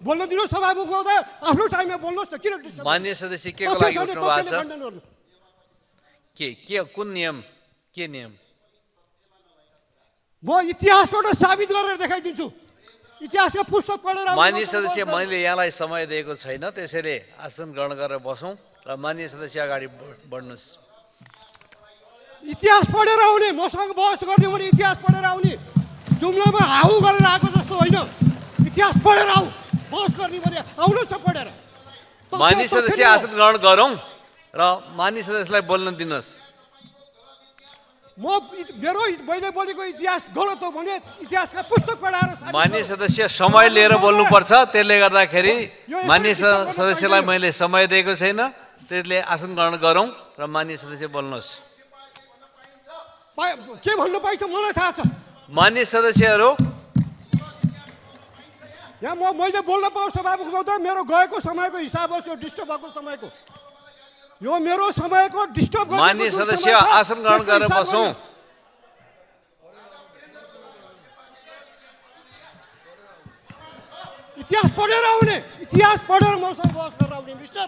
बोल्न दिनुहोस् सभामुख महोदय, आफ्नो टाइममा बोल्नुहोस् न, किन डिस्टर्ब? माननीय सदस्य के को लागि उठ्नु भएको छ? के कुन नियम, के नियम? म इतिहासबाट साबित गरेर देखाइदिन्छु, इतिहासका पुस्तक पढेर। माननीय सदस्य, मैले यहाँलाई समय दिएको छैन, त्यसैले आसन ग्रहण गरेर बसौँ र माननीय सदस्य अगाडि बढ्नुहोस्। इतिहास पढेर आउने, मसँग बहस गर्ने भने इतिहास पढेर आउने, जुम्लामा हाउ गरेर आएको जस्तो होइन। इतिहास पढेर आऊ, बहस गर्ने भने आउनुहोस् न पढेर। माननीय सदस्य आसन ग्रहण गरौँ र माननीय सदस्यलाई बोल्न दिनुहोस्। मैले बोलेको इतिहास गलत हो भने इतिहासका पुस्तक पढाएर। माननीय सदस्य समय लिएर बोल्नुपर्छ, त्यसले गर्दाखेरि माननीय सदस्यलाई मैले समय दिएको छैन, त्यसले आसन ग्रहण गरौँ र माननीय सदस्य बोल्नुहोस्। के भन्नु पाइन्छ मलाई थाहा छ। माननीय सदस्यहरू, यहाँ मैले बोल्न पाऊँ सभामुख महोदय, मेरो गएको समयको हिसाब होस्, यो डिस्टर्ब भएको समयको, यो मेरो समयको डिस्टर्ब। माननीय सदस्य आसन ग्रहण गरेर बसौँ। इतिहास पढेर आउने, इतिहास पढेर मसँग बहस गरेर आउने। मिस्टर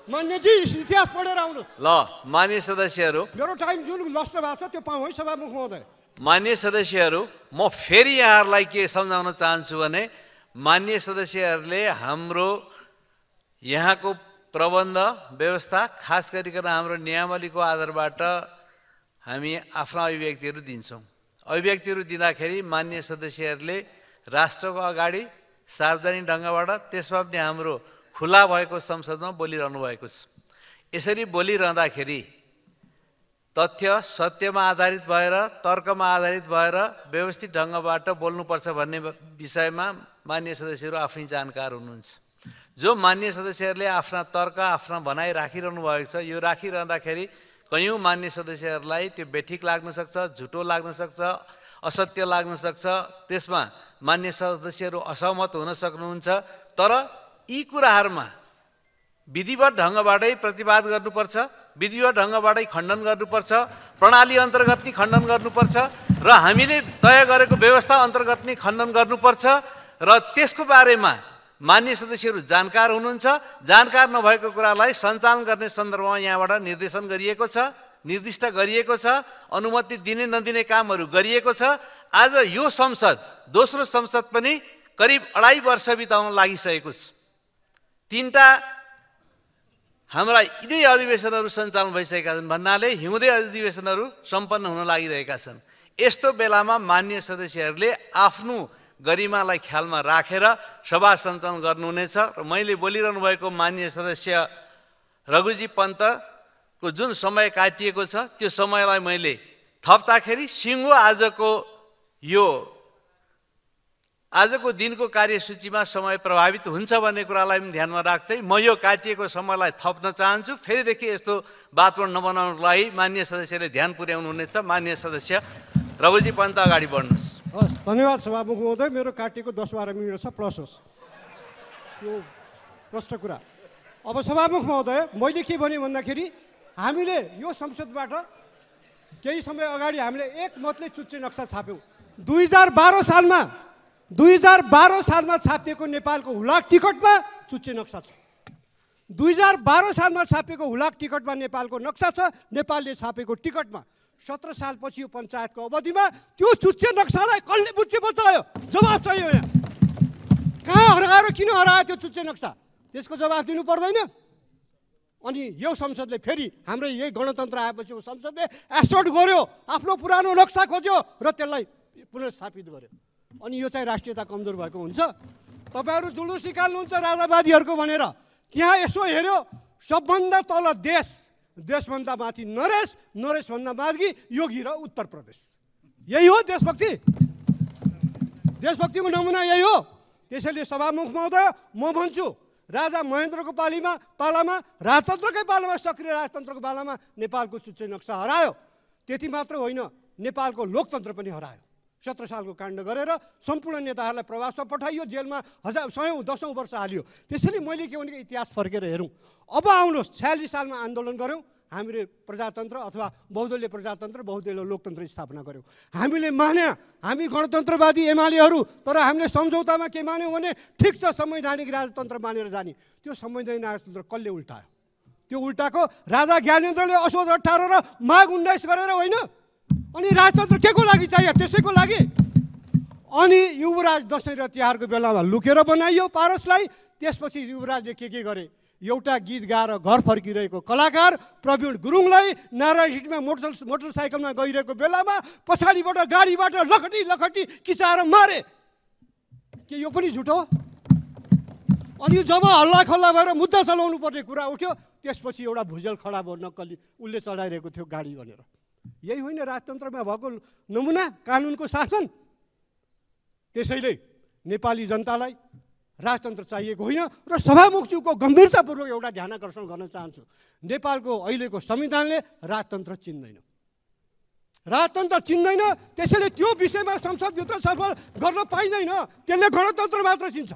मान्यजी, इतिहास पढेर आउनुहोस्। ल माननीय सदस्यहरू, मेरो टाइम जुन नष्ट भएको छ त्यो पाऊँ है सभामुख महोदय। माननीय सदस्यहरू, म फेरि यहाँहरूलाई के सम्झाउन चाहन्छु भने माननीय सदस्यहरूले हाम्रो यहाँको प्रबन्ध व्यवस्था, खास गरिकन हाम्रो नियमावलीको आधारबाट हामी आफ्ना अभिव्यक्तिहरू दिन्छौँ। अभिव्यक्तिहरू दिँदाखेरि माननीय सदस्यहरूले राष्ट्रको अगाडि सार्वजनिक ढङ्गबाट, त्यसमा पनि हाम्रो खुला भएको संसदमा बोलिरहनु भएको छ। यसरी बोलिरहँदाखेरि तथ्य सत्यमा आधारित भएर, तर्कमा आधारित भएर व्यवस्थित ढङ्गबाट बोल्नुपर्छ भन्ने विषयमा माननीय सदस्यहरू आफै जानकार हुनुहुन्छ। जो माननीय सदस्यहरूले आफ्ना तर्क, आफ्ना भनाइ राखिरहनु भएको छ, यो राखिरहँदाखेरि कयौँ माननीय सदस्यहरूलाई त्यो बेठिक लाग्न सक्छ, झुटो लाग्न सक्छ, असत्य लाग्न सक्छ। त्यसमा माननीय सदस्यहरू असहमत हुन सक्नुहुन्छ। तर यी कुराहरूमा विधिवत ढङ्गबाटै प्रतिवाद गर्नुपर्छ, विधिवत ढङ्गबाटै खण्डन गर्नुपर्छ, प्रणाली अन्तर्गत नै खण्डन गर्नुपर्छ र हामीले तय गरेको व्यवस्था अन्तर्गत नै खण्डन गर्नुपर्छ। र त्यसको बारेमा माननीय सदस्यहरू जानकार हुनुहुन्छ। जानकार नभएको कुरालाई सञ्चालन गर्ने सन्दर्भमा यहाँबाट निर्देशन गरिएको छ, निर्दिष्ट गरिएको छ, अनुमति दिने नदिने कामहरू गरिएको छ। आज यो संसद, दोस्रो संसद पनि करिब 2.5 वर्ष बिताउन लागिसकेको छ। 3टा हाम्रा यिनै अधिवेशनहरू सञ्चालन भइसकेका छन् भन्नाले हिउँदे अधिवेशनहरू सम्पन्न हुन लागिरहेका छन्। यस्तो बेलामा माननीय सदस्यहरूले आफ्नो गरिमालाई ख्यालमा राखेर सभा सञ्चालन गर्नुहुनेछ। र मैले बोलिरहनु भएको माननीय सदस्य रघुजी पन्तको जुन समय काटिएको छ, त्यो समयलाई मैले थप्दाखेरि सिङ्गो आजको दिनको कार्यसूचीमा समय प्रभावित हुन्छ भन्ने कुरालाई पनि ध्यानमा राख्दै म यो काटिएको समयलाई थप्न चाहन्छु। फेरिदेखि यस्तो वातावरण नबनाउनको लागि माननीय सदस्यले ध्यान पुर्याउनु हुनेछ। माननीय सदस्य रघुजी पन्त अगाडि बढ्नुहोस्। हस्, धन्यवाद सभामुख महोदय। मेरो काटिएको 10-12 मिनट छ, प्लस होस् त्यो प्रश्न कुरा। अब सभामुख महोदय, मैले के भने भन्दाखेरि हामीले यो संसदबाट केही समय अगाडि हामीले एकमतले चुच्चे नक्सा छाप्यौँ। 2012 सालमा छापिएको नेपालको हुलाक टिकटमा चुच्चे नक्सा छ। 2012 सालमा छापिएको हुलाक टिकटमा नेपालको नक्सा छ। नेपालले छापेको टिकटमा 17 सालपछि यो पञ्चायतको अवधिमा त्यो चुच्चे नक्सालाई कसले बुझ्चे बचायो? जवाब चाहियो यहाँ। कहाँ हराएर किन हरायो त्यो चुच्चे नक्सा? त्यसको जवाब दिनु पर्दैन? अनि यो संसदले फेरि हाम्रो यही गणतन्त्र आएपछि यो संसदले एसोर्ट गर्यो, आफ्नो पुरानो नक्सा खोज्यो र त्यसलाई पुनर्स्थापित गर्यो। अनि यो चाहिँ राष्ट्रियता कमजोर भएको हुन्छ। तपाईँहरू जुलुस निकाल्नुहुन्छ राजावादीहरूको भनेर, त्यहाँ यसो हेऱ्यो सबभन्दा तल देश, देशभन्दा माथि नरेश, नरेशभन्दा माथि योगी र उत्तर प्रदेश। यही हो देशभक्ति? देशभक्तिको नमुना यही हो। त्यसैले सभामुख महोदय, म भन्छु राजा महेन्द्रको पालामा राजतन्त्रकै पालामा, सक्रिय राजतन्त्रको पालामा नेपालको चुच्चे नक्सा हरायो। त्यति मात्र होइन, नेपालको लोकतन्त्र पनि हरायो। 17 सालको काण्ड गरेर सम्पूर्ण नेताहरूलाई प्रवासमा पठाइयो, जेलमा 10औं वर्ष हालियो। त्यसैले मैले के भनेको इतिहास फर्केर हेरौँ। अब आउनुहोस्, 46 सालमा आन्दोलन गऱ्यौँ, हामीले प्रजातन्त्र अथवा बहुदलीय प्रजातन्त्र बहुदलीय लोकतन्त्र स्थापना गर्यौँ। हामीले मान्या हामी गणतन्त्रवादी एमालेहरू, तर हामीले सम्झौतामा के मान्यौँ भने ठिक छ संवैधानिक राजतन्त्र मानेर जाने। त्यो संवैधानिक राजतन्त्र कसले उल्टायो? त्यो उल्टाको राजा ज्ञानेन्द्रले असोज 18 र माघ 19 गरेर होइन। अनि राजतन्त्र के को लागि चाहियो? त्यसैको लागि। अनि युवराज दसैँ र तिहारको बेलामा लुकेर बनाइयो पारसलाई। त्यसपछि युवराजले के गरे? एउटा गीत गाएर घर फर्किरहेको कलाकार प्रवीण गुरुङलाई नारायण सिटीमा मोटरसाइकलमा गइरहेको बेलामा पछाडिबाट गाडीबाट लखटी लखटी किचाएर मारे। के यो पनि झुटो? अनि जब हल्ला खल्ला भएर मुद्दा चलाउनु पर्ने कुरा उठ्यो, त्यसपछि एउटा भुजेल खडा भयो नक्कली, उसले चढाइरहेको थियो गाडी भनेर। यही होइन राजतन्त्रमा भएको नमुना, कानुनको शासन। त्यसैले नेपाली जनतालाई राजतन्त्र चाहिएको होइन। र सभामुखज्यूको गम्भीरतापूर्वक एउटा ध्यान आकर्षण गर्न चाहन्छु। नेपालको अहिलेको संविधानले राजतन्त्र चिन्दैन। राजतन्त्र चिन्दैन, त्यसैले त्यो विषयमा संसदभित्र छलफल गर्न पाइँदैन। त्यसले गणतन्त्र मात्र चिन्छ।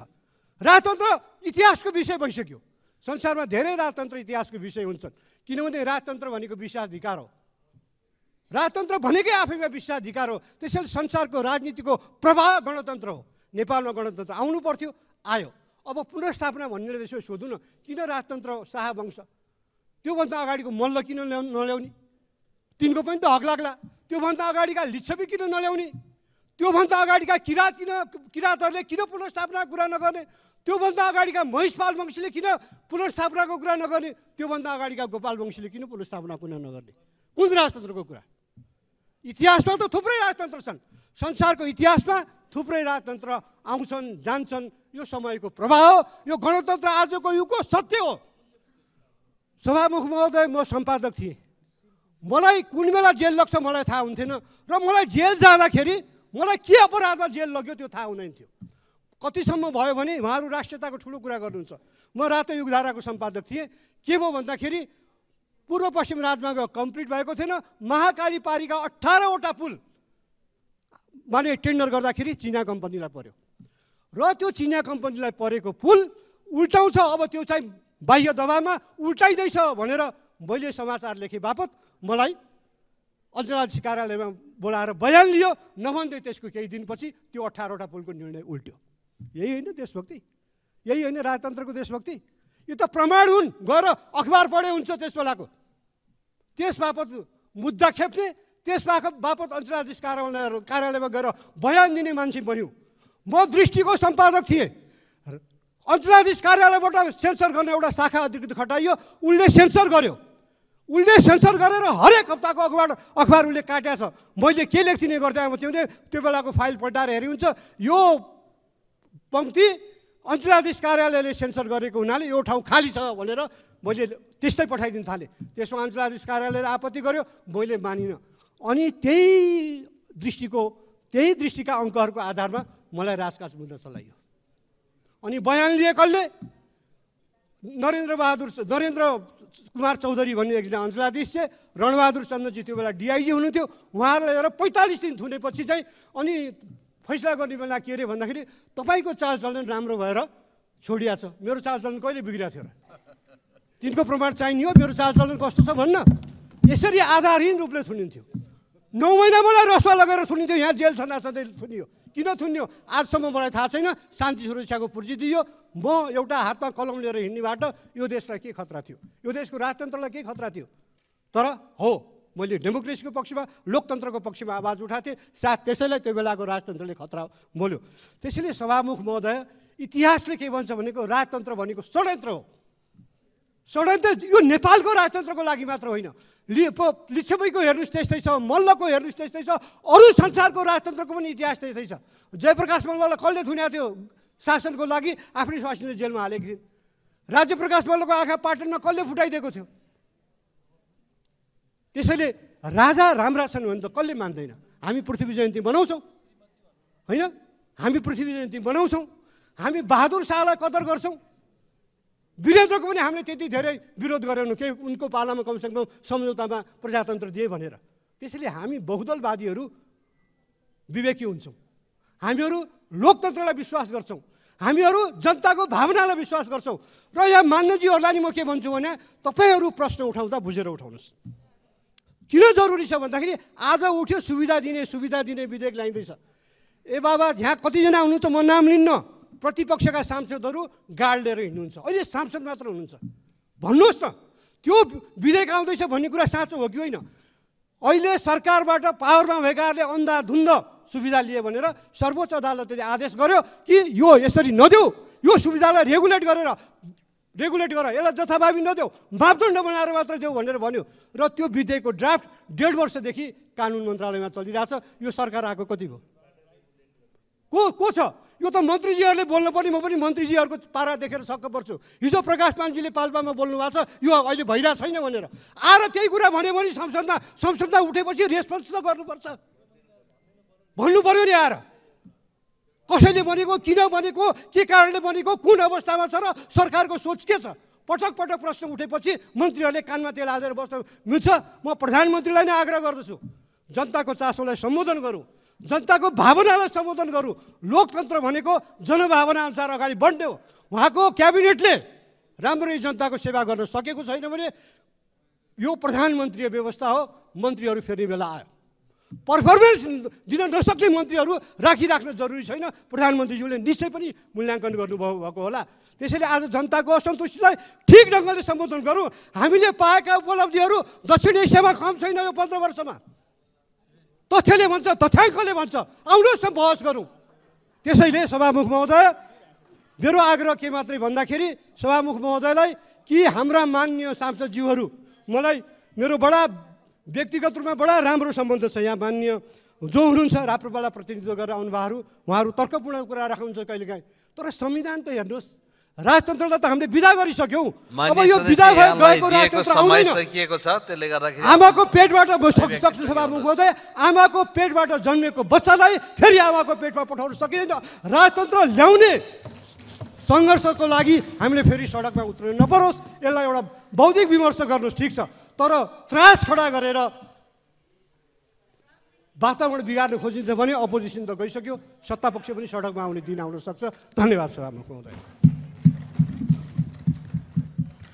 राजतन्त्र इतिहासको विषय भइसक्यो। संसारमा धेरै राजतन्त्र इतिहासको विषय हुन्छन्, किनभने राजतन्त्र भनेको विशेषाधिकार हो। राजतन्त्र भनेकै आफैमा विशेषाधिकार हो। त्यसैले संसारको राजनीतिको प्रवाह गणतन्त्र हो। नेपालमा गणतन्त्र आउनु पर्थ्यो, आयो। अब पुनर्स्थापना भन्नेले त्यसो सोधौँ न, किन राजतन्त्र शाहवंश? त्योभन्दा अगाडिको मल्ल किन नल्याउने? तिनको पनि त हक लाग्ला। त्योभन्दा अगाडिका लिच्छवी किन नल्याउने? त्योभन्दा अगाडिका किराँतहरूले किन पुनर्स्थापनाको कुरा नगर्ने? त्योभन्दा अगाडिका महिषपाल वंशीले किन पुनर्स्थापनाको कुरा नगर्ने? त्योभन्दा अगाडिका गोपाल वंशीले किन पुनर्स्थापनाको कुरा नगर्ने? कुन राजतन्त्रको कुरा? इतिहासमा त थुप्रै राजतन्त्र छन्। संसारको इतिहासमा थुप्रै राजतन्त्र आउँछन् जान्छन्। यो समयको प्रभाव हो। यो गणतन्त्र आजको युगको सत्य हो। सभामुख महोदय, म सम्पादक थिएँ। मलाई कुन बेला जेल लाग्छ मलाई थाहा हुन्थेन। र मलाई जेल जाँदाखेरि मलाई के अपराधमा जेल लग्यो त्यो थाहा हुँदैन थियो। कतिसम्म भयो भने उहाँहरू राष्ट्रियताको ठुलो कुरा गर्नुहुन्छ। म रातो युगधाराको सम्पादक थिएँ। के भयो भन्दाखेरि पूर्व पश्चिम राजमार्ग कम्प्लिट भएको थिएन। महाकाली पारीका 18वटा पुल माने टेन्डर गर्दाखेरि चिना कम्पनीलाई पर्यो। र त्यो चिना कम्पनीलाई परेको पुल उल्टाउँछ, अब त्यो चाहिँ बाह्य दबावमा उल्टाइँदैछ भनेर मैले समाचार लेखे बापत मलाई अञ्चलाधीश कार्यालयमा बोलाएर बयान लियो। नभन्दै त्यसको केही दिनपछि त्यो 18वटा पुलको निर्णय उल्ट्यो। यही होइन देशभक्ति? यही होइन राजतन्त्रको देशभक्ति? यो त प्रमाण हुन्। गएर अखबार पढे हुन्छ त्यस बेलाको। त्यस बापत मुद्दा खेप्ने, त्यस बापत अञ्चलाधीश कार्यालयमा गएर बयान दिने मान्छे बन्यो। म दृष्टिको सम्पादक थिएँ। अञ्चलाधीश कार्यालयबाट सेन्सर गर्ने एउटा शाखा अधिकृत खटाइयो। उसले सेन्सर गर्यो। उसले सेन्सर गरेर हरेक हप्ताको अखबार उसले काटेको छ। मैले के लेख्दिने गर्दै आएको थिएँ भने त्यो बेलाको फाइल पल्टाएर हेरि हुन्छ, यो पङ्क्ति अञ्चलाधीश कार्यालयले सेन्सर गरेको हुनाले यो ठाउँ खाली छ भनेर मैले त्यस्तै पठाइदिन थालेँ। त्यसमा अञ्चलाधीश कार्यालयले आपत्ति गर्यो, मैले मानिनँ। अनि त्यही दृष्टिका अङ्कहरूको आधारमा मलाई राजकाज मुद्दा चलाइयो। अनि बयान लिए कसले? नरेन्द्र कुमार चौधरी भन्ने एकजना अञ्चलाधीश चाहिँ, रणबहादुर चन्द्रजी त्यो बेला डिआइजी हुनुहुन्थ्यो। उहाँहरूलाई लिएर 45 दिन थुनेपछि चाहिँ अनि फैसला गर्ने बेला के अरे भन्दाखेरि तपाईँको चालचलन राम्रो भएर छोडिया छ। मेरो चालचलन कहिले बिग्रिएको थियो र? तिनको प्रमाण चाहिने हो मेरो चालचलन कस्तो छ भन्न। यसरी आधारहीन रूपले थुनिन्थ्यो। 9 महिना मलाई रसुवा लगेर थुनिन्थ्यो। यहाँ जेल छँदै थुनियो। किन थुन्यो आजसम्म मलाई थाहा छैन। शान्ति सुरक्षाको पुर्जी दियो। म एउटा हातमा कलम लिएर हिँड्नेबाट यो देशलाई के खतरा थियो? यो देशको राजतन्त्रलाई के खतरा थियो? तर हो, मैले डेमोक्रेसीको पक्षमा लोकतन्त्रको पक्षमा आवाज उठाएको थिएँ। साथ त्यसैलाई त्यो बेलाको राजतन्त्रले खतरा मोल्यो। त्यसैले सभामुख महोदय, इतिहासले के भन्छ भनेको राजतन्त्र भनेको षड्यन्त्र हो। षड्यन्त्र यो नेपालको राजतन्त्रको लागि मात्र होइन। लिच्छवीको हेर्नुहोस् त्यस्तै छ, मल्लको हेर्नुहोस् त्यस्तै छ, अरू संसारको राजतन्त्रको पनि इतिहास त्यस्तै छ। जयप्रकाश मल्ललाई कसले थुनेको थियो? शासनको लागि आफ्नै स्वास्नीले जेलमा हालेको थिए। राज्यप्रकाश मल्लको आँखा पाटनमा कसले फुटाइदिएको थियो? त्यसैले राजा राम्रा छन् भने त कसले मान्दैन? हामी पृथ्वी जयन्ती मनाउँछौँ होइन? हामी पृथ्वी जयन्ती मनाउँछौँ। हामी बहादुर शाहलाई कदर गर्छौँ। वीरेन्द्रको पनि हामीले त्यति धेरै विरोध गरेनौँ के उनको पालामा कमसेकम सम्झौतामा प्रजातन्त्र दिए भनेर। त्यसैले हामी बहुदलवादीहरू विवेकी हुन्छौँ। हामीहरू लोकतन्त्रलाई विश्वास गर्छौँ। हामीहरू जनताको भावनालाई विश्वास गर्छौँ। र यहाँ मान्यजीहरूलाई नि म के भन्छु भने तपाईँहरू प्रश्न उठाउँदा बुझेर उठाउनुहोस्। किन जरुरी छ भन्दाखेरि आज उठ्यो सुविधा दिने विधेयक ल्याइँदैछ। ए बाबा यहाँ कतिजना हुनुहुन्छ म नाम लिन्न, प्रतिपक्षका सांसदहरू गार्ड लिएर हिँड्नुहुन्छ, अहिले सांसद मात्र हुनुहुन्छ। भन्नुहोस् न त्यो विधेयक आउँदैछ भन्ने कुरा साँचो हो कि होइन? अहिले सरकारबाट पावरमा भएकाहरूले अन्धाधुन्ध सुविधा लिए भनेर सर्वोच्च अदालतले आदेश गर्यो कि यो यसरी नदेऊ, यो सुविधालाई रेगुलेट गर, यसलाई जथाभावी नदेऊ, मापदण्ड बनाएर मात्र देऊ भनेर भन्यो। र त्यो विधेयकको ड्राफ्ट 1.5 वर्षदेखि कानुन मन्त्रालयमा चलिरहेछ। यो सरकार आएको कति भयो? को छ? यो त मन्त्रीजीहरूले बोल्नु पर्ने। म पनि मन्त्रीजीहरूको पारा देखेर छक्क पर्छु। हिजो प्रकाश पानजीले पाल्पामा बोल्नु भएको छ यो अहिले भइरहेको छैन भनेर। आएर त्यही कुरा भन्यो भने संसदमा उठेपछि रेस्पोन्स त गर्नुपर्छ, भन्नु पर्यो नि। आएर कसैले भनेको, किन भनेको, के कारणले भनेको, कुन अवस्थामा छ र सरकारको सोच के छ? पटक प्रश्न उठेपछि मन्त्रीहरूले कानमा तेल हालेर बस्न मिल्छ? म प्रधानमन्त्रीलाई नै आग्रह गर्दछु, जनताको चासोलाई सम्बोधन गरौँ, जनताको भावनालाई सम्बोधन गरौँ। लोकतन्त्र भनेको जनभावना अनुसार अगाडि बढ्ने हो। उहाँको क्याबिनेटले राम्ररी जनताको सेवा गर्न सकेको छैन भने यो प्रधानमन्त्रीय व्यवस्था हो। मन्त्रीहरू फेरि बेला आयो, पर्फर्मेन्स दिन नसक्ने मन्त्रीहरू राख्न जरुरी छैन। प्रधानमन्त्रीज्यूले निश्चय पनि मूल्याङ्कन गर्नुभएको होला। त्यसैले आज जनताको असन्तुष्टिलाई ठिक ढङ्गले सम्बोधन गरौँ। हामीले पाएका उपलब्धिहरू दक्षिण एसियामा कम छैन यो 15 वर्षमा। तथ्यले भन्छ, तथ्याङ्कले भन्छ। आउनुहोस् न बहस गरौँ। त्यसैले सभामुख महोदय, मेरो आग्रह के मात्रै भन्दाखेरि सभामुख महोदयलाई कि हाम्रा मान्य सांसदज्यूहरू, मलाई मेरो बडा व्यक्तिगत रूपमा बडा राम्रो सम्बन्ध छ। यहाँ मान्य जो हुनुहुन्छ राप्रपालाई प्रतिनिधित्व गरेर आउनुभएको, उहाँहरू तर्कपूर्ण कुरा राख्नुहुन्छ कहिलेकाहीँ। तर संविधान त हेर्नुहोस्, राजतन्त्रलाई त हामीले विदा गरिसक्यौँ। अब यो विदा गएको राजतन्त्र आउँदैन। आमाको पेटबाट सक्छ सभामुख महोदय, आमाको पेटबाट जन्मेको बच्चालाई फेरि आमाको पेटमा पठाउन सकिँदैन। राजतन्त्र ल्याउने सङ्घर्षको लागि हामीले फेरि सडकमा उत्रनु नपरोस्। यसलाई एउटा बौद्धिक विमर्श गर्नुहोस्, ठिक छ, तर त्रास खडा गरेर वातावरण बिगार्न खोजिन्छ भने अपोजिसन त गइसक्यो, सत्तापक्ष पनि सडकमा आउने दिन आउन सक्छ। धन्यवाद सभामुख महोदय।